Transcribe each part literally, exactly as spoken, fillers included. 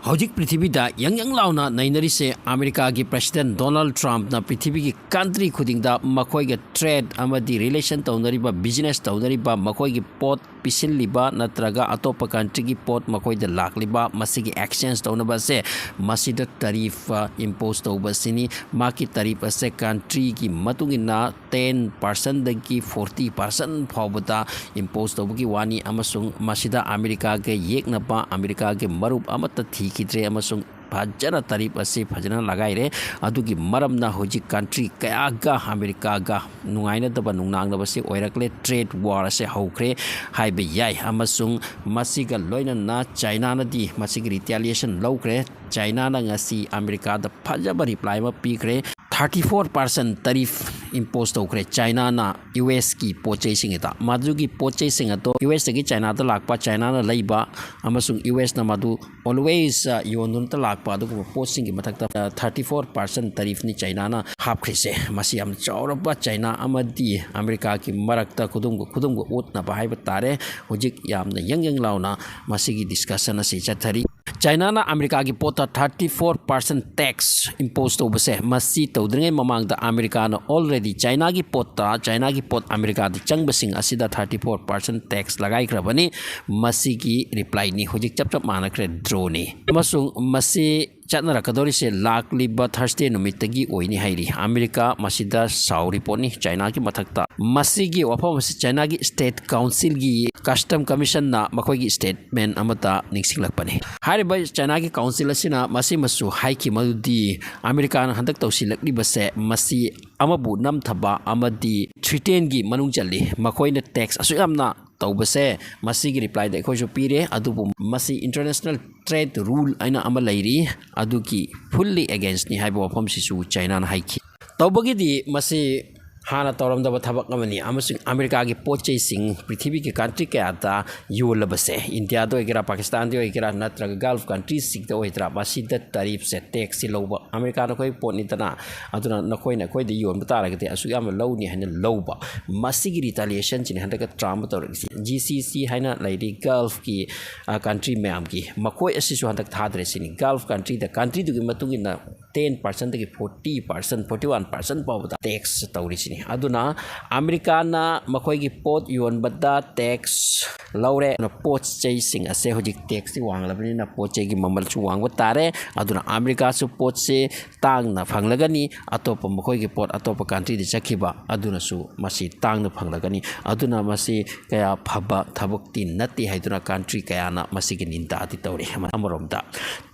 ꯍꯧꯖꯤꯛ ꯄ꯭ꯔꯤꯊꯤꯕꯤꯗ ꯌꯪ ꯌꯪ ꯂꯥꯎꯅ ꯅꯩꯅꯔꯤꯁꯦ ꯑꯃꯦꯔꯤꯀꯥꯒꯤ ꯄ꯭ꯔꯦꯁꯤꯗꯦꯟ ꯗꯣꯅꯥꯜꯗ ꯇ꯭ꯔꯝꯞꯅ ꯄ꯭ꯔꯤꯊꯤꯕꯤꯒꯤ ꯀꯟꯇ꯭ꯔꯤ ꯈꯨꯗꯤꯡꯗ ꯃꯈꯣꯏꯒ ꯇ꯭ꯔꯦꯗ ꯑꯃꯗꯤ ꯔꯤꯂꯦꯁꯟ ꯇꯧꯅꯔꯤꯕ, ꯕꯤꯖꯤꯅꯦꯁ ꯇꯧꯅꯔꯤꯕ, ꯃꯈꯣꯏꯒꯤ ꯄꯣꯠ ꯄꯤꯁꯤꯜꯂꯤꯕ ꯅꯠꯇ꯭ꯔꯒ ꯑꯇꯣꯞꯄ ꯀꯟꯇ꯭ꯔꯤꯒꯤ ꯄꯣꯠ ꯃꯈꯣꯏꯗ ꯂꯥꯛꯂꯤꯕ, ꯃꯁꯤꯒꯤ ꯑꯦꯛꯁꯆꯦꯟꯖ ꯇꯧꯅꯕ ꯑꯁꯦ, ꯃꯁꯤꯗ ꯇꯔꯤꯐ ꯏꯝꯄꯣꯁ ꯇꯧꯕ ꯑꯁꯤꯅꯤ꯫ ꯃꯥꯒꯤ ꯇꯔꯤꯐ ꯑꯁꯦ ꯀꯟꯇ꯭ꯔꯤꯒꯤ ꯃꯇꯨꯡ ꯏꯟꯅ ꯇꯦꯟ ꯄꯥꯔꯁꯦꯟꯗꯒꯤ ꯐꯣꯔꯇꯤ ꯄꯥꯔꯁꯦꯟ ꯐꯥꯎꯕꯗ ꯏꯝꯄꯣꯁ ꯇꯧꯕꯒꯤ ꯋꯥꯅꯤ, ꯑꯃꯁꯨꯡ ꯃꯁꯤꯗ ꯑꯃꯦꯔꯤꯀꯥꯒ ꯌꯦꯛꯅꯕ, ꯑꯃꯦꯔꯤꯀꯥꯒꯤ ꯃꯔꯨꯞ ꯑꯃꯠꯇ ꯊꯤꯈꯤꯗ꯭ꯔꯦ, ꯑꯃꯁꯨꯡ ꯐꯖꯅ ꯇꯔꯤꯐ ꯑꯁꯤ ꯐꯖꯅ ꯂꯒꯥꯏꯔꯦ꯫ ꯑꯗꯨꯒꯤ ꯃꯔꯝꯅ ꯍꯧꯖꯤꯛ ꯀꯟꯇ꯭ꯔꯤ ꯀꯌꯥꯒ ꯑꯃꯦꯔꯤꯀꯥꯒ ꯅꯨꯡꯉꯥꯏꯅꯗꯕ ꯅꯨꯡꯅꯥꯡꯅꯕꯁꯤ ꯑꯣꯏꯔꯛꯂꯦ꯫ ꯇ꯭ꯔꯦꯗ ꯋꯥꯔ ꯑꯁꯦ ꯍꯧꯈ꯭ꯔꯦ ꯍꯥꯏꯕ ꯌꯥꯏ, ꯑꯃꯁꯨꯡ ꯃꯁꯤꯒ ꯂꯣꯏꯅꯅ ꯆꯥꯏꯅꯥꯅꯗꯤ ꯃꯁꯤꯒꯤ ꯔꯤꯇꯦꯂꯤꯌꯦꯁꯟ ꯂꯧꯈ꯭ꯔꯦ꯫ ꯆꯥꯏꯅꯥꯅ ꯉꯁꯤ ꯑꯃꯦꯔꯤꯀꯥꯗ ꯐꯖꯕ ꯔꯤꯄ꯭ꯂꯥꯏ ꯑꯃ ꯄꯤꯈ꯭ꯔꯦ꯫ ꯊꯥꯔꯇꯤ ꯐꯣꯔ ꯄꯥꯔꯁꯦꯟ ꯇꯔꯤꯐ ꯏꯝꯄꯣꯁ ꯇꯧꯈ꯭ꯔꯦ ꯆꯥꯏꯅꯥꯅ ꯌꯨ ꯑꯦꯁꯀꯤ ꯄꯣꯠ ꯆꯩꯁꯤꯡ ꯑꯗ꯫ ꯃꯗꯨꯒꯤ ꯄꯣꯠ ꯆꯩꯁꯤꯡ ꯑꯗꯣ ꯌꯨ ꯑꯦꯁꯇꯒꯤ ꯆꯥꯏꯅꯥꯗ ꯂꯥꯛꯄ, ꯆꯥꯏꯅꯥꯅ ꯂꯩꯕ, ꯑꯃꯁꯨꯡ ꯌꯨ ꯑꯦꯁꯅ ꯃꯗꯨ ꯑꯣꯜꯋꯦꯁ ꯌꯣꯟꯗꯨꯅꯇ ꯂꯥꯛꯄ ꯑꯗꯨꯒꯨꯝꯕ ꯄꯣꯠꯁꯤꯡꯒꯤ ꯃꯊꯛꯇ ꯊꯥꯔꯇꯤ ꯐꯣꯔ ꯄꯥꯔꯁꯦꯟ ꯇꯔꯤꯐꯅꯤ ꯆꯥꯏꯅꯥꯅ ꯍꯥꯞꯈ꯭ꯔꯤꯁꯦ꯫ ꯃꯁꯤ ꯌꯥꯝ ꯆꯥꯎꯔꯕ ꯆꯥꯏꯅꯥ ꯑꯃꯗꯤ ꯑꯃꯦꯔꯤꯀꯥꯒꯤ ꯃꯔꯛꯇ ꯈꯨꯗꯣꯝꯒ ꯈꯨꯗꯣꯝꯒ ꯑꯣꯠꯅꯕ ꯍꯥꯏꯕ ꯇꯥꯔꯦ꯫ ꯍꯧꯖꯤꯛ ꯌꯥꯝꯅ ꯌꯪ ꯌꯪ ꯂꯥꯎꯅ ꯃꯁꯤꯒꯤ ꯗꯤꯁꯀꯁꯟ ꯑꯁꯤ ꯆꯠꯊꯔꯤ꯫ ꯆꯥꯏꯅꯥꯅ ꯑꯃꯦꯔꯤꯀꯥꯒꯤ ꯄꯣꯠꯇ ꯊꯥꯔꯇꯤ ꯐꯣꯔ ꯄꯥꯔꯁꯦꯟ ꯇꯦꯛꯁ ꯏꯝꯄꯣꯁ ꯇꯧꯕꯁꯦ, ꯃꯁꯤ ꯇꯧꯗ꯭ꯔꯤꯉꯩ ꯃꯃꯥꯡꯗ ꯑꯃꯦꯔꯤꯀꯥꯅ ꯑꯣꯜꯔꯦꯗꯤ ꯆꯥꯏꯅꯥꯒꯤ ꯄꯣꯠꯇ, ꯆꯥꯏꯅꯥꯒꯤ ꯄꯣꯠ ꯑꯃꯦꯔꯤꯀꯥꯗ ꯆꯪꯕꯁꯤꯡ ꯑꯁꯤꯗ ꯊꯥꯔꯇꯤ ꯐꯣꯔ ꯄꯥꯔꯁꯦꯟ ꯇꯦꯛꯁ ꯂꯒꯥꯏꯈ꯭ꯔꯕꯅꯤ꯫ ꯃꯁꯤꯒꯤ ꯔꯤꯄ꯭ꯂꯥꯏꯅꯤ꯫ ꯍꯧꯖꯤꯛ ꯆꯞ ꯆꯞ ꯃꯥꯟꯅꯈ꯭ꯔꯦ, ꯗ꯭ꯔꯣꯅꯤ꯫ ꯑꯃꯁꯨꯡ ꯃꯁꯤ ꯆꯠꯅꯔꯛꯀꯗꯧꯔꯤꯁꯦ ꯂꯥꯛꯂꯤꯕ ꯊꯔꯁꯗꯦ ꯅꯨꯃꯤꯠꯇꯒꯤ ꯑꯣꯏꯅꯤ ꯍꯥꯏꯔꯤ꯫ ꯑꯃꯦꯔꯤꯀꯥ ꯃꯁꯤꯗ ꯁꯥꯎꯔꯤ ꯄꯣꯠꯅꯤ ꯆꯥꯏꯅꯥꯒꯤ ꯃꯊꯛꯇ꯫ ꯃꯁꯤꯒꯤ ꯋꯥꯐꯝ ꯑꯁꯤ ꯆꯥꯏꯅꯥꯒꯤ ꯁ꯭ꯇꯦꯠ ꯀꯥꯎꯟꯁꯤꯜꯒꯤ ꯀꯁꯇꯝ ꯀꯃꯤꯁꯟꯅ ꯃꯈꯣꯏꯒꯤ ꯁ꯭ꯇꯦꯠꯃꯦꯟ ꯑꯃꯗ ꯅꯤꯡꯁꯤꯡꯂꯛꯄꯅꯤ꯫ ꯍꯥꯏꯔꯤꯕ ꯆꯥꯏꯅꯥꯒꯤ ꯀꯥꯎꯟꯁꯤꯜ ꯑꯁꯤꯅ ꯃꯁꯤꯃꯁꯨ ꯍꯥꯏꯈꯤ ꯃꯗꯨꯗꯤ ꯑꯃꯦꯔꯤꯀꯥꯅ ꯍꯟꯗꯛ ꯇꯧꯁꯤꯜꯂꯛꯂꯤꯕꯁꯦ ꯃꯁꯤ ꯑꯃꯕꯨ ꯅꯝꯊꯕ ꯑꯃꯗꯤ ꯊ꯭ꯔꯤꯇꯦꯟꯒꯤ ꯃꯅꯨꯡ ꯆꯜꯂꯤ꯫ ꯃꯈꯣꯏꯅ ꯇꯦꯛꯁ ꯑꯁꯨꯛ ꯌꯥꯝꯅ ꯇꯧꯕꯁꯦ ꯃꯁꯤꯒꯤ ꯔꯤꯄ꯭ꯂꯥꯏꯗ ꯑꯩꯈꯣꯏꯁꯨ ꯄꯤꯔꯦ, ꯑꯗꯨꯕꯨ ꯃꯁꯤ ꯏꯟꯇꯔꯅꯦꯁꯅꯦꯜ ꯇ꯭ꯔꯦꯗ ꯔꯨꯜ ꯍꯥꯏꯅ ꯑꯃ ꯂꯩꯔꯤ, ꯑꯗꯨꯒꯤ ꯐꯨꯜꯂꯤ ꯑꯦꯒꯦꯟꯁꯅꯤ ꯍꯥꯏꯕ ꯋꯥꯐꯝꯁꯤꯁꯨ ꯆꯥꯏꯅꯥꯅ ꯍꯥꯏꯈꯤ꯫ ꯇꯧꯕꯒꯤꯗꯤ ꯃꯁꯤ ꯍꯥꯟꯅ ꯇꯧꯔꯝꯗꯕ ꯊꯕꯛ ꯑꯃꯅꯤ꯫ ꯑꯃꯁꯨꯡ ꯑꯃꯦꯔꯤꯀꯥꯒꯤ ꯄꯣꯠ ꯆꯩꯁꯤꯡ ꯄ꯭ꯔꯤꯊꯤꯕꯤꯒꯤ ꯀꯟꯇ꯭ꯔꯤ ꯀꯌꯥꯗ ꯌꯣꯜꯂꯕꯁꯦ, ꯏꯟꯗꯤꯌꯥꯗ ꯑꯣꯏꯒꯦꯔꯥ, ꯄꯥꯀꯤꯁꯇꯥꯟꯗ ꯑꯣꯏꯒꯦꯔꯥ, ꯅꯠꯇ꯭ꯔꯒ ꯒꯜꯐ ꯀꯟꯇ꯭ꯔꯤꯁꯤꯡꯗ ꯑꯣꯏꯒꯦꯔꯥ, ꯃꯁꯤꯗ ꯇꯔꯤꯐꯁꯦ, ꯇꯦꯛꯁꯁꯤ ꯂꯧꯕ꯫ ꯑꯃꯦꯔꯤꯀꯥꯅ ꯑꯩꯈꯣꯏ ꯄꯣꯠꯅꯤꯗꯅ, ꯑꯗꯨꯅ ꯅꯈꯣꯏꯅ ꯑꯩꯈꯣꯏꯗ ꯌꯣꯟꯕ ꯇꯥꯔꯒꯗꯤ ꯑꯁꯨꯛ ꯌꯥꯝꯅ ꯂꯧꯅꯤ ꯍꯥꯏꯅ ꯂꯧꯕ꯫ ꯃꯁꯤꯒꯤ ꯔꯤꯇꯥꯂꯤꯌꯦꯁꯟꯁꯤꯅꯤ ꯍꯟꯗꯛꯀ ꯇ꯭ꯔꯝꯞ ꯇꯧꯔꯛꯏꯁꯤ꯫ ꯖꯤ ꯁꯤ ꯁꯤ ꯍꯥꯏꯅ ꯂꯩꯔꯤ, ꯒꯜꯐꯀꯤ, ꯑ, ꯀꯟꯇ꯭ꯔꯤ ꯃꯌꯥꯝꯒꯤ, ꯃꯈꯣꯏ ꯑꯁꯤꯁꯨ ꯍꯟꯗꯛ ꯊꯥꯗ꯭ꯔꯦ ꯁꯤꯅꯤ꯫ ꯒꯜꯐ ꯀꯟꯇ꯭ꯔꯤꯗ, ꯀꯟꯇ꯭ꯔꯤꯗꯨꯒꯤ ꯃꯇꯨꯡ ꯏꯟꯅ ꯇꯦꯟ ꯄꯥꯔꯁꯦꯟꯗꯒꯤ forty percent, forty one percent ꯐꯥꯎꯕꯗ ꯇꯦꯛꯁ ꯇꯧꯔꯤꯁꯤꯅꯤ꯫ ꯑꯗꯨꯅ ꯑꯃꯦꯔꯤꯀꯥꯅ ꯃꯈꯣꯏꯒꯤ ꯄꯣꯠ ꯌꯣꯟꯕꯗ ꯇꯦꯛꯁ ꯂꯧꯔꯦ꯫ ꯑꯗꯨꯅ ꯄꯣꯠ ꯆꯩꯁꯤꯡ ꯑꯁꯦ ꯍꯧꯖꯤꯛ ꯇꯦꯛꯁꯇꯤ ꯋꯥꯡꯂꯕꯅꯤꯅ ꯄꯣꯠ ꯆꯩꯒꯤ ꯃꯃꯜꯁꯨ ꯋꯥꯡꯕ ꯇꯥꯔꯦ꯫ ꯑꯗꯨꯅ ꯑꯃꯦꯔꯤꯀꯥꯁꯨ ꯄꯣꯠꯁꯦ ꯇꯥꯡꯅ ꯐꯪꯂꯒꯅꯤ, ꯑꯇꯣꯞꯄ ꯃꯈꯣꯏꯒꯤ ꯄꯣꯠ ꯑꯇꯣꯞꯄ ꯀꯟꯇ꯭ꯔꯤꯗ ꯆꯠꯈꯤꯕ ꯑꯗꯨꯅꯁꯨ ꯃꯁꯤ ꯇꯥꯡꯅ ꯐꯪꯂꯒꯅꯤ꯫ ꯑꯗꯨꯅ ꯃꯁꯤ ꯀꯌꯥ ꯐꯕ ꯊꯕꯛꯇꯤ ꯅꯠꯇꯦ ꯍꯥꯏꯗꯨꯅ ꯀꯟꯇ꯭ꯔꯤ ꯀꯌꯥꯅ ꯃꯁꯤꯒꯤ ꯅꯤꯟꯗꯥꯗꯤ ꯇꯧꯔꯤ꯫ ꯑꯃꯔꯣꯝꯗ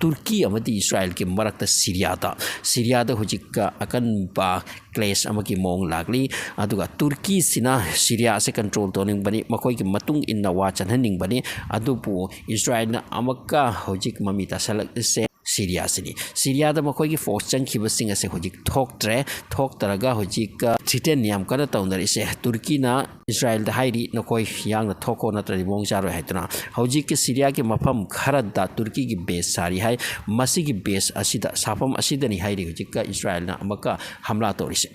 ꯇꯨꯔꯀꯤ ꯑꯃꯗꯤ ꯏꯁꯔꯥꯏꯜꯒꯤ ꯃꯔꯛꯇ ꯁꯤꯔꯤꯌꯥꯗ, ꯁꯤꯔꯤꯌꯥꯗ ꯍꯧꯖꯤꯛ ꯑꯀꯟꯕ ꯀ꯭ꯂꯦꯁ ꯑꯃꯒꯤ ꯃꯑꯣꯡ ꯂꯥꯛꯂꯤ꯫ ꯑꯗꯨꯒ ꯇꯨꯔꯀꯤꯁꯤꯅ ꯁꯤꯔꯤꯌꯥꯁꯦ ꯀꯟꯇ꯭ꯔꯣꯜ ꯇꯧꯅꯤꯡꯕꯅꯤ, ꯃꯈꯣꯏꯒꯤ ꯃꯇꯨꯡ ꯏꯟꯅ ꯋꯥ ꯆꯠꯍꯟꯅꯤꯡꯕꯅꯤ꯫ ꯑꯗꯨꯕꯨ ꯏꯁꯔꯥꯏꯜꯅ ꯑꯃꯨꯛꯀ ꯍꯧꯖꯤꯛ ꯃꯃꯤ ꯇꯥꯁꯜꯂꯛꯂꯤꯁꯦ ꯁꯤꯔꯤꯌꯥꯁꯤꯅꯤ꯫ ꯁꯤꯔꯤꯌꯥꯗ ꯃꯈꯣꯏꯒꯤ ꯐꯣꯔꯁ ꯆꯪꯈꯤꯕꯁꯤꯡ ꯑꯁꯦ ꯍꯧꯖꯤꯛ ꯊꯣꯛꯇ꯭ꯔꯦ꯫ ꯊꯣꯛꯇ꯭ꯔꯒ ꯍꯧꯖꯤꯛ, ꯑ, ꯊ꯭ꯔꯤꯇꯟ ꯌꯥꯝ ꯀꯟꯅ ꯇꯧꯅꯔꯤꯁꯦ꯫ ꯇꯨꯔꯀꯤꯅ ꯏꯁꯔꯥꯏꯜꯗ ꯍꯥꯏꯔꯤ, "ꯅꯈꯣꯏ ꯌꯥꯡꯅ ꯊꯣꯛꯈꯣ, ꯅꯠꯇ꯭ꯔꯗꯤ ꯃꯑꯣꯡ ꯆꯥꯔꯣꯏ" ꯍꯥꯏꯗꯨꯅ꯫ ꯍꯧꯖꯤꯛꯀꯤ ꯁꯤꯔꯤꯌꯥꯒꯤ ꯃꯐꯝ ꯈꯔꯗ ꯇꯨꯔꯀꯤꯒꯤ ꯕꯦꯁ ꯁꯥꯔꯤ ꯍꯥꯏ꯫ ꯃꯁꯤꯒꯤ ꯕꯦꯁ ꯑꯁꯤꯗ, ꯁꯥꯐꯝ ꯑꯁꯤꯗꯅꯤ ꯍꯥꯏꯔꯤ ꯍꯧꯖꯤꯛꯀ ꯏꯁꯔꯥꯏꯜꯅ ꯑꯃꯨꯛꯀ ꯍꯝꯂꯥ ꯇꯧꯔꯤꯁꯦ꯫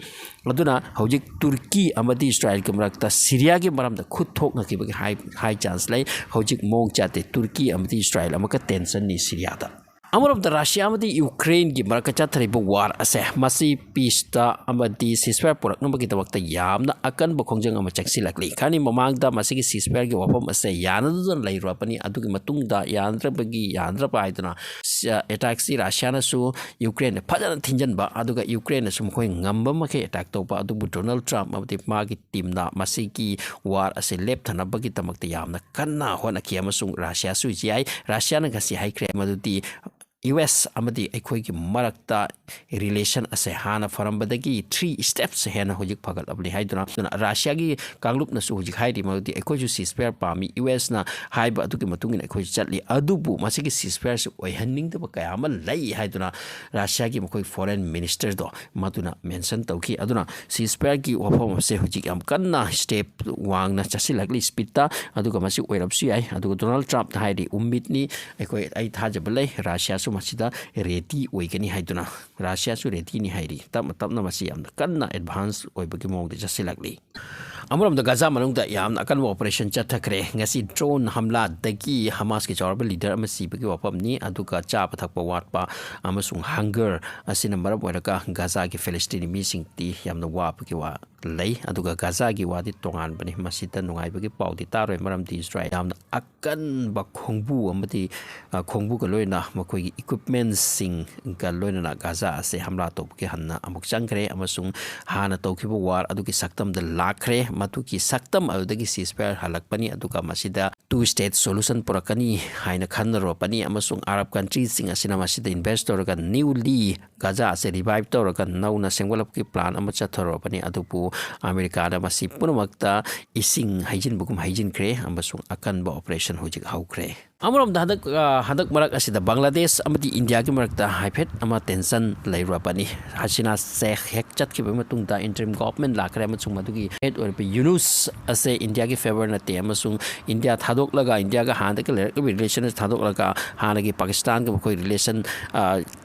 ꯑꯗꯨꯅ ꯍꯧꯖꯤꯛ ꯇꯨꯔꯀꯤ ꯑꯃꯗꯤ ꯏꯁꯔꯥꯏꯜꯒꯤ ꯃꯔꯛꯇ ꯁꯤꯔꯤꯌꯥꯒꯤ ꯃꯔꯝꯗ ꯈꯨꯠ ꯊꯣꯛꯅꯈꯤꯕꯒꯤ ꯍꯥꯏ, ꯍꯥꯏ ꯆꯥꯟꯁ ꯂꯩ꯫ ꯍꯧꯖꯤꯛ ꯃꯑꯣꯡ ꯆꯥꯗꯦ꯫ ꯇꯨꯔꯀꯤ ꯑꯃꯗꯤ ꯏꯁꯔꯥꯏꯜ ꯑꯃꯨꯛꯀ ꯇꯦꯟꯁꯟꯅꯤ ꯁꯤꯔꯤꯌꯥꯗ꯫ ꯑꯃꯔꯣꯝꯗ ꯔꯁꯤꯌꯥ ꯑꯃꯗꯤ ꯌꯨꯀ꯭ꯔꯦꯟꯒꯤ ꯃꯔꯛꯇ ꯆꯠꯊꯔꯤꯕ ꯋꯥꯔ ꯑꯁꯦ, ꯃꯁꯤ ꯄꯤꯁꯇ ꯑꯃꯗꯤ ꯁꯤꯁꯐꯥꯌꯔ ꯄꯨꯔꯛꯅꯕꯒꯤꯗꯃꯛꯇ ꯌꯥꯝꯅ ꯑꯀꯟꯕ ꯈꯣꯡꯖꯪ ꯑꯃ ꯆꯪꯁꯤꯜꯂꯛꯂꯤ꯫ ꯈꯔꯅꯤ ꯃꯃꯥꯡꯗ ꯃꯁꯤꯒꯤ ꯁꯤꯁꯐꯥꯌꯔꯒꯤ ꯋꯥꯐꯝ ꯑꯁꯦ ꯌꯥꯅꯗꯨꯅ ꯂꯩꯔꯨꯔꯕꯅꯤ꯫ ꯑꯗꯨꯒꯤ ꯃꯇꯨꯡꯗ ꯌꯥꯅꯗ꯭ꯔꯕꯒꯤ, ꯌꯥꯅꯗ꯭ꯔꯕ ꯍꯥꯏꯗꯨꯅ, ꯑ, ꯑꯦꯇꯥꯛꯁꯤ ꯔꯁꯤꯌꯥꯅꯁꯨ ꯌꯨꯀ꯭ꯔꯦꯟꯗ ꯐꯖꯅ ꯊꯤꯟꯖꯟꯕ, ꯑꯗꯨꯒ ꯌꯨꯀ꯭ꯔꯦꯟꯅꯁꯨ ꯃꯈꯣꯏ ꯉꯝꯕ ꯃꯈꯩ ꯑꯦꯇꯥꯛ ꯇꯧꯕ꯫ ꯑꯗꯨꯕꯨ ꯗꯣꯅꯥꯜꯗ ꯇ꯭ꯔꯝꯞ ꯑꯃꯗꯤ ꯃꯥꯒꯤ ꯇꯤꯝꯅ ꯃꯁꯤꯒꯤ ꯋꯥꯔ ꯑꯁꯤ ꯂꯦꯞꯊꯅꯕꯒꯤꯗꯃꯛꯇ ꯌꯥꯝꯅ ꯀꯟꯅ ꯍꯣꯠꯅꯈꯤ, ꯑꯃꯁꯨꯡ ꯔꯁꯤꯌꯥꯁꯨ ꯌꯥꯏ꯫ ꯔꯁꯤꯌꯥꯅ ꯉꯁꯤ ꯍꯥꯏꯈ꯭ꯔꯦ ꯃꯗꯨꯗꯤ ꯌꯨ ꯑꯦꯁ ꯑꯃꯗꯤ ꯑꯩꯈꯣꯏꯒꯤ ꯃꯔꯛꯇ ꯔꯤꯂꯦꯁꯟ ꯑꯁꯦ ꯍꯥꯟꯅ ꯐꯔꯝꯕꯗꯒꯤ ꯊ꯭ꯔꯤ ꯁ꯭ꯇꯦꯞꯁ ꯍꯦꯟꯅ ꯍꯧꯖꯤꯛ ꯐꯒꯠꯂꯕꯅꯤ ꯍꯥꯏꯗꯨꯅ, ꯑꯗꯨꯅ ꯔꯁꯤꯌꯥꯒꯤ ꯀꯥꯡꯂꯨꯞꯅꯁꯨ ꯍꯧꯖꯤꯛ ꯍꯥꯏꯔꯤ ꯃꯗꯨꯗꯤ ꯑꯩꯈꯣꯏꯁꯨ ꯁꯤꯁꯐꯦꯌꯔ ꯄꯥꯝꯃꯤ, ꯌꯨ ꯑꯦꯁꯅ ꯍꯥꯏꯕ ꯑꯗꯨꯒꯤ ꯃꯇꯨꯡ ꯏꯟꯅ ꯑꯩꯈꯣꯏꯁꯨ ꯆꯠꯂꯤ, ꯑꯗꯨꯕꯨ ꯃꯁꯤꯒꯤ ꯁꯤꯁꯐꯦꯌꯔꯁꯤ ꯑꯣꯏꯍꯟꯅꯤꯡꯗꯕ ꯀꯌꯥ ꯑꯃ ꯂꯩ ꯍꯥꯏꯗꯨꯅ ꯔꯁꯤꯌꯥꯒꯤ ꯃꯈꯣꯏ ꯐꯣꯔꯦꯟ ꯃꯤꯅꯤꯁꯇꯔꯗꯣ ꯃꯗꯨꯅ ꯃꯦꯟꯁꯟ ꯇꯧꯈꯤ꯫ ꯑꯗꯨꯅ ꯁꯤꯁꯐꯦꯌꯔꯒꯤ ꯋꯥꯐꯝ ꯑꯁꯦ ꯍꯧꯖꯤꯛ ꯌꯥꯝ ꯀꯟꯅ ꯁ꯭ꯇꯦꯞ ꯋꯥꯡꯅ ꯆꯠꯁꯤꯜꯂꯛꯂꯤ ꯁ꯭ꯄꯤꯠꯇ, ꯑꯗꯨꯒ ꯃꯁꯤ ꯑꯣꯏꯔꯕꯁꯨ ꯌꯥꯏ꯫ ꯑꯗꯨꯒ ꯗꯣꯅꯥꯜꯗ ꯇ꯭ꯔꯝꯞꯅ ꯍꯥꯏꯔꯤ, ꯎꯝꯃꯤꯗꯅꯤ, ꯑꯩꯈꯣꯏ, ꯑꯩ ꯊꯥꯖꯕ ꯂꯩ, ꯔꯁꯤꯌꯥꯁꯨ ꯃꯁꯤꯗ ꯔꯦꯗꯤ ꯑꯣꯏꯒꯅꯤ ꯍꯥꯏꯗꯨꯅ꯫ ꯔꯁꯤꯌꯥꯁꯨ ꯔꯦꯗꯤꯅꯤ ꯍꯥꯏꯔꯤ꯫ ꯇꯞꯅ ꯇꯞꯅ ꯃꯁꯤ ꯌꯥꯝꯅ ꯀꯟꯅ ꯑꯦꯗꯚꯥꯟꯁ ꯑꯣꯏꯕꯒꯤ ꯃꯑꯣꯡꯗ ꯆꯠꯁꯤꯜꯂꯛꯂꯤ꯫ ꯑꯃꯔꯣꯝꯗ ꯒꯥꯖꯥ ꯃꯅꯨꯡꯗ ꯌꯥꯝꯅ ꯑꯀꯟꯕ ꯑꯣꯄꯔꯦꯁꯟ ꯆꯠꯊꯈ꯭ꯔꯦ꯫ ꯉꯁꯤ ꯗ꯭ꯔꯣꯟ ꯍꯝꯂꯥꯗꯒꯤ ꯍꯃꯥꯁꯀꯤ ꯆꯥꯎꯔꯕ ꯂꯤꯗꯔ ꯑꯃ ꯁꯤꯕꯒꯤ ꯋꯥꯐꯝꯅꯤ, ꯑꯗꯨꯒ ꯆꯥꯕ ꯊꯛꯄ ꯋꯥꯠꯄ ꯑꯃꯁꯨꯡ ꯍꯪꯒꯔ ꯑꯁꯤꯅ ꯃꯔꯝ ꯑꯣꯏꯔꯒ ꯒꯥꯖꯥꯒꯤ ꯐꯤꯂꯤꯁꯇꯤꯅꯤ ꯃꯤꯁꯤꯡꯗꯤ ꯌꯥꯝꯅ ꯋꯥꯕꯒꯤ ꯋꯥ ꯂꯩ꯫ ꯑꯗꯨꯒ ꯒꯥꯖꯥꯒꯤ ꯋꯥꯗꯤ ꯇꯣꯉꯥꯟꯕꯅꯤ, ꯃꯁꯤꯗ ꯅꯨꯡꯉꯥꯏꯕꯒꯤ ꯄꯥꯎꯗꯤ ꯇꯥꯔꯣꯏ, ꯃꯔꯝꯗꯤ ꯏꯁꯔꯥꯏꯜ ꯌꯥꯝꯅ ꯑꯀꯟꯕ ꯈꯣꯡꯕꯨ ꯑꯃꯗꯤ, ꯑ, ꯈꯣꯡꯕꯨꯒ ꯂꯣꯏꯅꯅ ꯃꯈꯣꯏꯒꯤ ꯏꯀ꯭ꯋꯤꯞꯃꯦꯟꯁꯤꯡꯒ ꯂꯣꯏꯅꯅ ꯒꯥꯖꯥ ꯑꯁꯦ ꯍꯝꯂꯥ ꯇꯧꯕꯒꯤ ꯍꯟꯅ ꯑꯃꯨꯛ ꯆꯪꯈ꯭ꯔꯦ ꯑꯃꯁꯨꯡ ꯍꯥꯟꯅ ꯇꯧꯈꯤꯕ ꯋꯥꯔ ꯑꯗꯨꯒꯤ ꯁꯛꯇꯝꯗ ꯂꯥꯛꯈ꯭ꯔꯦ꯫ ꯃꯗꯨꯒꯤ ꯁꯛꯇꯝ ꯑꯗꯨꯗꯒꯤ ꯁꯤꯁꯐꯥꯌꯔ ꯍꯜꯂꯛꯄꯅꯤ, ꯑꯗꯨꯒ ꯃꯁꯤꯗ ꯇꯨ ꯁ꯭ꯇꯦꯠ ꯁꯣꯂꯨꯁꯟ ꯄꯨꯔꯛꯀꯅꯤ ꯍꯥꯏꯅ ꯈꯟꯅꯔꯨꯔꯕꯅꯤ, ꯑꯃꯁꯨꯡ ꯑꯔꯕ ꯀꯟꯇ꯭ꯔꯤꯁꯤꯡ ꯑꯁꯤꯅ ꯃꯁꯤꯗ ꯏꯟꯚꯦꯁ ꯇꯧꯔꯒ ꯅ꯭ꯌꯨꯂꯤ ꯒꯥꯖꯥ ꯑꯁꯦ ꯔꯤꯚꯥꯏꯚ ꯇꯧꯔꯒ ꯅꯧꯅ ꯁꯦꯝꯒꯠꯂꯛꯄꯒꯤ ꯄ꯭ꯂꯥꯟ ꯑꯃ ꯆꯠꯊꯔꯨꯔꯕꯅꯤ꯫ ꯑꯗꯨꯕꯨ ꯑꯃꯦꯔꯤꯀꯥꯅ ꯃꯁꯤ ꯄꯨꯝꯅꯃꯛꯇ ꯏꯁꯤꯡ ꯍꯩꯖꯤꯟꯕꯒꯨꯝ ꯍꯩꯖꯤꯟꯈ꯭ꯔꯦ ꯑꯃꯁꯨꯡ ꯑꯀꯟꯕ ꯑꯣꯄꯔꯦꯁꯟ ꯍꯧꯖꯤꯛ ꯍꯧꯈ꯭ꯔꯦ꯫ ꯑꯃꯔꯣꯝꯗ ꯍꯟꯗꯛ, ꯑ, ꯍꯟꯗꯛ ꯃꯔꯛ ꯑꯁꯤꯗ ꯕꯪꯒ꯭ꯂꯥꯗꯦꯁ ꯑꯃꯗꯤ ꯏꯟꯗꯤꯌꯥꯒꯤ ꯃꯔꯛꯇ ꯍꯥꯏꯐꯦꯠ ꯑꯃ ꯇꯦꯟꯁꯟ ꯂꯩꯔꯨꯔꯕꯅꯤ꯫ ꯍꯁꯤꯅꯥ ꯁꯦꯈ ꯍꯦꯛ ꯆꯠꯈꯤꯕꯒꯤ ꯃꯇꯨꯡꯗ ꯏꯟꯇꯔꯤꯝ ꯒꯣꯚꯔꯟꯃꯦꯟꯠ ꯂꯥꯛꯈ꯭ꯔꯦ ꯑꯃꯁꯨꯡ ꯃꯗꯨꯒꯤ ꯍꯦꯗ ꯑꯣꯏꯔꯤꯕ ꯌꯨꯅꯨꯁ ꯑꯁꯦ ꯏꯟꯗꯤꯌꯥꯒꯤ ꯐꯦꯚꯔ ꯅꯠꯇꯦ ꯑꯃꯁꯨꯡ ꯏꯟꯗꯤꯌꯥ ꯊꯥꯗꯣꯛꯂꯒ, ꯏꯟꯗꯤꯌꯥꯒ ꯍꯥꯟꯅꯗꯒꯤ ꯂꯩꯔꯛꯂꯤꯕ ꯔꯤꯂꯦꯁꯟ ꯑꯁꯤ ꯊꯥꯗꯣꯛꯂꯒ ꯍꯥꯟꯅꯒꯤ ꯄꯥꯀꯤꯁꯇꯥꯟꯒ ꯃꯈꯣꯏ ꯔꯤꯂꯦꯁꯟ, ꯑ,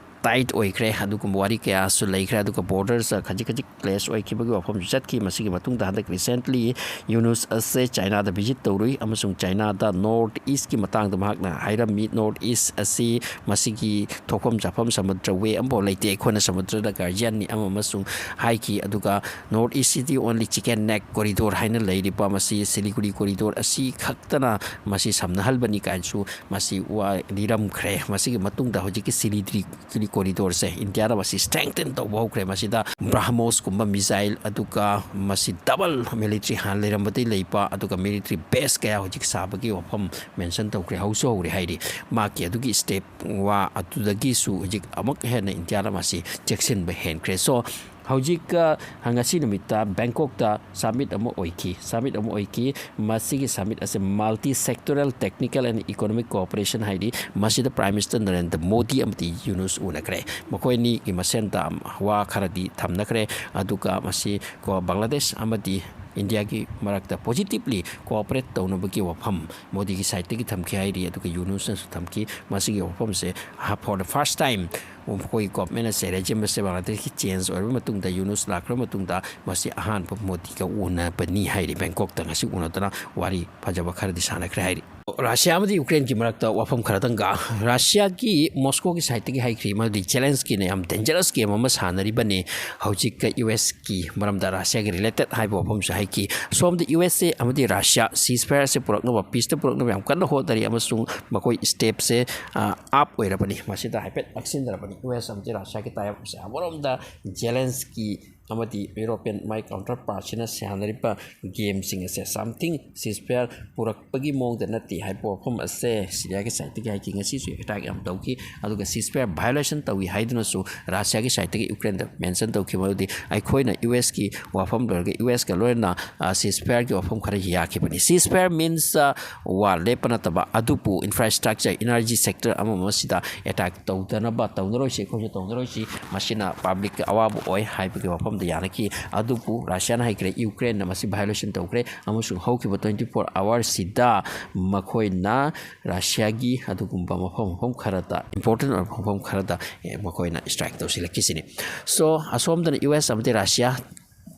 ꯇꯥꯏꯠ ꯑꯣꯏꯈ꯭ꯔꯦ꯫ ꯑꯗꯨꯒꯨꯝꯕ ꯋꯥꯔꯤ ꯀꯌꯥꯁꯨ ꯂꯩꯈ꯭ꯔꯦ꯫ ꯑꯗꯨꯒ ꯕꯣꯔꯗꯔꯁ ꯈꯖꯤꯛ ꯈꯖꯤꯛ ꯀ꯭ꯂꯦꯁ ꯑꯣꯏꯈꯤꯕꯒꯤ ꯋꯥꯐꯝꯁꯨ ꯆꯠꯈꯤ꯫ ꯃꯁꯤꯒꯤ ꯃꯇꯨꯡꯗ ꯍꯟꯗꯛ ꯔꯤꯁꯦꯟꯠꯂꯤ ꯌꯨꯅꯨꯁ ꯑꯁꯦ ꯆꯥꯏꯅꯥꯗ ꯚꯤꯖꯤꯠ ꯇꯧꯔꯨꯏ ꯑꯃꯁꯨꯡ ꯆꯥꯏꯅꯥꯗ ꯅꯣꯔꯠ ꯏꯁꯀꯤ ꯃꯇꯥꯡꯗ ꯃꯍꯥꯛꯅ ꯍꯥꯏꯔꯝꯃꯤ, ꯅꯣꯔꯠ ꯏꯁ ꯑꯁꯤ ꯃꯁꯤꯒꯤ ꯊꯣꯛꯐꯝ ꯆꯥꯐꯝ ꯁꯃꯨꯗ꯭ꯔ ꯋꯦ ꯑꯃꯐꯥꯎ ꯂꯩꯇꯦ, ꯑꯩꯈꯣꯏꯅ ꯁꯃꯨꯗ꯭ꯔꯗ ꯒꯥꯔꯖꯤꯌꯟꯅꯤ ꯑꯃ ꯑꯃꯁꯨꯡ ꯍꯥꯏꯈꯤ꯫ ꯑꯗꯨꯒ ꯅꯣꯔꯠ ꯏꯁ ꯁꯤꯗꯤ ꯑꯣꯟꯂꯤ ꯆꯤꯀꯦꯟ ꯅꯦꯛ ꯀꯣꯔꯤꯗꯣꯔ ꯍꯥꯏꯅ ꯂꯩꯔꯤꯕ ꯃꯁꯤ ꯁꯤꯂꯤꯒꯨꯔꯤ ꯀꯣꯔꯤꯗꯣꯔ ꯑꯁꯤ ꯈꯛꯇꯅ ꯃꯁꯤ ꯁꯝꯅꯍꯜꯕꯅꯤ ꯀꯥꯏꯅꯁꯨ ꯃꯁꯤ ꯋꯥ ꯂꯤꯔꯝꯈ꯭ꯔꯦ꯫ ꯃꯁꯤꯒꯤ ꯃꯇꯨꯡꯗ ꯍꯧꯖꯤꯛꯀꯤ ꯁꯤꯂꯤꯗ꯭ꯔꯤ-, ꯁꯤꯂꯤꯒꯨꯔꯤ ꯀꯣꯔꯤꯗꯣꯔꯁꯦ ꯏꯟꯗꯤꯌꯥꯅ ꯃꯁꯤ strengthen ꯇꯧꯕ ꯍꯧꯈ꯭ꯔꯦ꯫ ꯃꯁꯤꯗ ꯕ꯭ꯔꯥꯍꯃꯣꯁꯀꯨꯝꯕ missile, ꯑꯗꯨꯒ ꯃꯁꯤ double military ꯍꯥꯟꯅ ꯂꯩꯔꯝꯕꯗꯩ ꯂꯩꯕ, ꯑꯗꯨꯒ military base ꯀꯌꯥ ꯍꯧꯖꯤꯛ ꯁꯥꯕꯒꯤ ꯋꯥꯐꯝ mention ꯇꯧꯈ꯭ꯔꯦ, ꯍꯧꯁꯨ ꯍꯧꯔꯦ ꯍꯥꯏꯔꯤ꯫ ꯃꯍꯥꯛꯀꯤ ꯑꯗꯨꯒꯤ step ꯋꯥ ꯑꯗꯨꯗꯒꯤꯁꯨ ꯍꯧꯖꯤꯛ ꯑꯃꯨꯛ ꯍꯦꯟꯅ ꯏꯟꯗꯤꯌꯥꯅ ꯃꯁꯤ ꯆꯦꯛꯁꯤꯟꯕ ꯍꯦꯟꯈ꯭ꯔꯦ꯫ So, ꯍꯧꯖꯤꯛ, ꯑ, ꯉꯁꯤ ꯅꯨꯃꯤꯠꯇ ꯕꯦꯡꯀꯣꯛꯇ summit ꯑꯃ ꯑꯣꯏꯈꯤ꯫ Summit ꯑꯃ ꯑꯣꯏꯈꯤ꯫ ꯃꯁꯤꯒꯤ summit ꯑꯁꯤ multi sectoral technical and economic cooperation ꯍꯥꯏꯗꯤ, ꯃꯁꯤꯗ Prime Minister ꯅꯔꯦꯟꯗ꯭ꯔ ꯃꯣꯗꯤ ꯑꯃꯗꯤ ꯌꯨꯅꯨꯁ ꯎꯅꯈ꯭ꯔꯦ꯫ ꯃꯈꯣꯏ ꯑꯅꯤꯒꯤ ꯃꯁꯦꯟꯗ ꯋꯥ ꯈꯔꯗꯤ ꯊꯝꯅꯈ꯭ꯔꯦ꯫ ꯑꯗꯨꯒ ꯃꯁꯤ ꯀꯣ ꯕꯪꯒ꯭ꯂꯥꯗꯦꯁ ꯑꯃꯗꯤ ꯏꯟꯗꯤꯌꯥꯒꯤ ꯃꯔꯛꯇ positively cooperate ꯇꯧꯅꯕꯒꯤ ꯋꯥꯐꯝ ꯃꯣꯗꯤꯒꯤ sideꯇꯒꯤ ꯊꯝꯈꯤ ꯍꯥꯏꯔꯤ, ꯑꯗꯨꯒ ꯌꯨꯅꯨꯁꯅꯁꯨ ꯊꯝꯈꯤ꯫ ꯃꯁꯤꯒꯤ ꯋꯥꯐꯝꯁꯦ, ꯑ, for the first time ꯑꯩꯈꯣꯏ government ꯑꯁꯦ, regime ꯑꯁꯦ ꯕꯪꯒ꯭ꯂꯥꯗꯦꯁꯀꯤ change ꯑꯣꯏꯔꯕ ꯃꯇꯨꯡꯗ, ꯌꯨꯅꯨꯁ ꯂꯥꯛꯈ꯭ꯔꯕ ꯃꯇꯨꯡꯗ ꯃꯁꯤ ꯑꯍꯥꯟꯕ ꯃꯣꯗꯤꯒ ꯎꯅꯕꯅꯤ ꯍꯥꯏꯔꯤ꯫ ꯕꯦꯡꯀꯣꯛꯇ ꯉꯁꯤ ꯎꯅꯗꯅ ꯋꯥꯔꯤ ꯐꯖꯕ ꯈꯔꯗꯤ ꯁꯥꯟꯅꯈ꯭ꯔꯦ ꯍꯥꯏꯔꯤ꯫ ꯔꯁꯤꯌꯥ ꯑꯃꯗꯤ ꯌꯨꯀ꯭ꯔꯦꯟꯒꯤ ꯃꯔꯛꯇ ꯋꯥꯐꯝ ꯈꯔꯗꯪꯒ, ꯔꯁꯤꯌꯥꯒꯤ ꯃꯣꯁꯀꯣꯒꯤ sideꯇꯒꯤ ꯍꯥꯏꯈ꯭ꯔꯤ, ꯃꯗꯨꯗꯤ ꯖꯦꯂꯦꯟꯁꯀꯤꯅ ꯌꯥꯝ dangerous game ꯑꯃ ꯁꯥꯟꯅꯔꯤꯕꯅꯤ꯫ ꯍꯧꯖꯤꯛ ꯌꯨ ꯑꯦꯁꯀꯤ ꯃꯔꯝꯗ, ꯔꯁꯤꯌꯥꯒꯤ related ꯍꯥꯏꯕ ꯋꯥꯐꯝꯁꯨ ꯍꯥꯏꯈꯤ꯫ ꯁꯣꯝꯗ ꯌꯨ ꯑꯦꯁ ꯑꯦ ꯑꯃꯗꯤ ꯔꯁꯤꯌꯥ ceasefire ꯑꯁꯤ ꯄꯨꯔꯛꯅꯕ, peaceꯇ ꯄꯨꯔꯛꯅꯕ ꯌꯥꯝ ꯀꯟꯅ ꯍꯣꯠꯅꯔꯤ, ꯑꯃꯁꯨꯡ ꯃꯈꯣꯏ stepꯁꯦ, ꯑ, up ꯑꯣꯏꯔꯕꯅꯤ꯫ ꯃꯁꯤꯗ ꯍꯥꯏꯐꯦꯠ ꯅꯛꯁꯤꯟꯅꯔꯕꯅꯤ ꯌꯨ ꯑꯦꯁ ꯑꯃꯗꯤ ꯔꯁꯤꯌꯥꯒꯤ tie-upꯁꯦ꯫ ꯑꯃꯔꯣꯝꯗ ꯖꯦꯂꯦꯟꯁꯀꯤ ꯑꯃꯗꯤ European ꯃꯥꯏ counterpartꯁꯤꯅ ꯁꯥꯟꯅꯔꯤꯕ gameꯁꯤꯡ ꯑꯁꯦ something ceasefire ꯄꯨꯔꯛꯄꯒꯤ ꯃꯑꯣꯡꯗ ꯅꯠꯇꯦ ꯍꯥꯏꯕ ꯋꯥꯐꯝ ꯑꯁꯦ ꯁꯤꯔꯤꯌꯥꯒꯤ sideꯇꯒꯤ ꯍꯥꯏꯈꯤ꯫ ꯉꯁꯤꯁꯨ attack ꯌꯥꯝ ꯇꯧꯈꯤ, ꯑꯗꯨꯒ ceasefire violation ꯇꯧꯏ ꯍꯥꯏꯗꯨꯅꯁꯨ ꯔꯁꯤꯌꯥꯒꯤ sideꯇꯒꯤ ꯌꯨꯀ꯭ꯔꯦꯟꯗ mention ꯇꯧꯈꯤ꯫ ꯃꯗꯨꯗꯤ ꯑꯩꯈꯣꯏꯅ ꯌꯨ ꯑꯦꯁꯀꯤ ꯋꯥꯐꯝ ꯂꯣꯏꯔꯒ ꯌꯨ ꯑꯦꯁꯀ ꯂꯣꯏꯅꯅ, ꯑ, ceasefireꯒꯤ ꯋꯥꯐꯝ ꯈꯔ ꯌꯥꯈꯤꯕꯅꯤ꯫ Ceasefire means, ꯑ, war ꯂꯦꯞꯄ ꯅꯠꯇꯕ, ꯑꯗꯨꯕꯨ infrastructure, energy sector ꯑꯃ ꯑꯃꯁꯤꯗ attack ꯇꯧꯗꯅꯕ, ꯇꯧꯅꯔꯣꯏꯁꯤ, ꯑꯩꯈꯣꯏꯁꯨ ꯇꯧꯅꯔꯣꯏꯁꯤ, ꯃꯁꯤꯅ publicꯀꯤ ꯑꯋꯥꯕ ꯑꯣꯏ ꯍꯥꯏꯕꯒꯤ ꯋꯥꯐꯝꯗ ꯌꯥꯅꯈꯤ꯫ ꯑꯗꯨꯕꯨ ꯔꯁꯤꯌꯥꯅ ꯍꯥꯏꯈ꯭ꯔꯦ, ꯌꯨꯀ꯭ꯔꯦꯟꯅ ꯃꯁꯤ violation ꯇꯧꯈ꯭ꯔꯦ, ꯑꯃꯁꯨꯡ ꯍꯧꯈꯤꯕ twenty four hoursꯁꯤꯗ ꯃꯈꯣꯏꯅ ꯔꯁꯤꯌꯥꯒꯤ ꯑꯗꯨꯒꯨꯝꯕ ꯃꯐꯝ, ꯃꯐꯝ ꯈꯔꯗ, important ꯑꯣꯏꯕ ꯃꯐꯝ ꯈꯔꯗ, ꯑꯦ, ꯃꯈꯣꯏꯅ strike ꯇꯧꯁꯤꯜꯂꯛꯈꯤꯁꯤꯅꯤ꯫ So, ꯑꯁꯣꯝꯗꯅ ꯌꯨ ꯑꯦꯁ ꯑꯃꯗꯤ ꯔꯁꯤꯌꯥ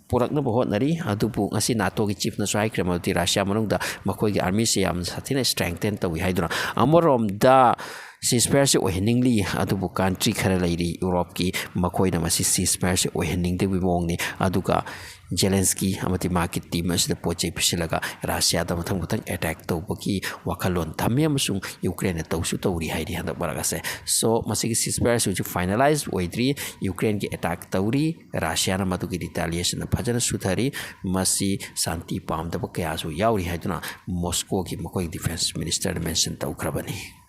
ꯄꯨꯔꯛꯅꯕ ꯍꯣꯠꯅꯔꯤ, ꯑꯗꯨꯕꯨ ꯉꯁꯤ NATOꯒꯤ chiefꯅꯁꯨ ꯍꯥꯏꯈ꯭ꯔꯦ, ꯃꯗꯨꯗꯤ ꯔꯁꯤꯌꯥ ꯃꯅꯨꯡꯗ ꯃꯈꯣꯏꯒꯤ armyꯁꯦ ꯌꯥꯝꯅ ꯁꯥꯊꯤꯅ strengthen ꯇꯧꯏ ꯍꯥꯏꯗꯨꯅ꯫ ꯑꯃꯔꯣꯝꯗ ceasefire ꯁꯤ ꯑꯣꯏꯍꯟꯅꯤꯡꯂꯤ, ꯑꯗꯨꯕꯨ country ꯈꯔ ꯂꯩꯔꯤ ꯌꯨꯔꯣꯞꯀꯤ, ꯃꯈꯣꯏꯅ ꯃꯁꯤ ceasefire ꯁꯤ ꯑꯣꯏꯍꯟꯅꯤꯡꯗꯕꯒꯤ ꯃꯑꯣꯡꯅꯤ꯫ ꯑꯗꯨꯒ ꯖꯦꯂꯦꯟꯁꯀꯤ ꯑꯃꯗꯤ ꯃꯥꯒꯤ team ꯑꯁꯤꯗ ꯄꯣꯠ ꯆꯩ ꯄꯤꯁꯤꯜꯂꯒ ꯔꯁꯤꯌꯥꯗ ꯃꯊꯪ ꯃꯊꯪ attack ꯇꯧꯕꯒꯤ ꯋꯥꯈꯜꯂꯣꯟ ꯊꯝꯃꯤ, ꯑꯃꯁꯨꯡ ꯌꯨꯀ꯭ꯔꯦꯟꯅ ꯇꯧꯁꯨ ꯇꯧꯔꯤ ꯍꯥꯏꯔꯤ ꯍꯟꯗꯛ ꯃꯔꯛ ꯑꯁꯦ꯫ So, ꯃꯁꯤꯒꯤ ceasefire ꯁꯤ ꯍꯧꯖꯤꯛ finalize ꯑꯣꯏꯗ꯭ꯔꯤ꯫ ꯌꯨꯀ꯭ꯔꯦꯟꯒꯤ attack ꯇꯧꯔꯤ, ꯔꯁꯤꯌꯥꯅ ꯃꯗꯨꯒꯤ retaliation ꯐꯖꯅ ꯁꯨꯊꯔꯤ꯫ ꯃꯁꯤ ꯁꯥꯟꯇꯤ ꯄꯥꯝꯗꯕ ꯀꯌꯥꯁꯨ ꯌꯥꯎꯔꯤ ꯍꯥꯏꯗꯨꯅ ꯃꯣꯁꯀꯣꯒꯤ ꯃꯈꯣꯏ defence minister ꯅ mention ꯇꯧꯈ꯭ꯔꯕꯅꯤ꯫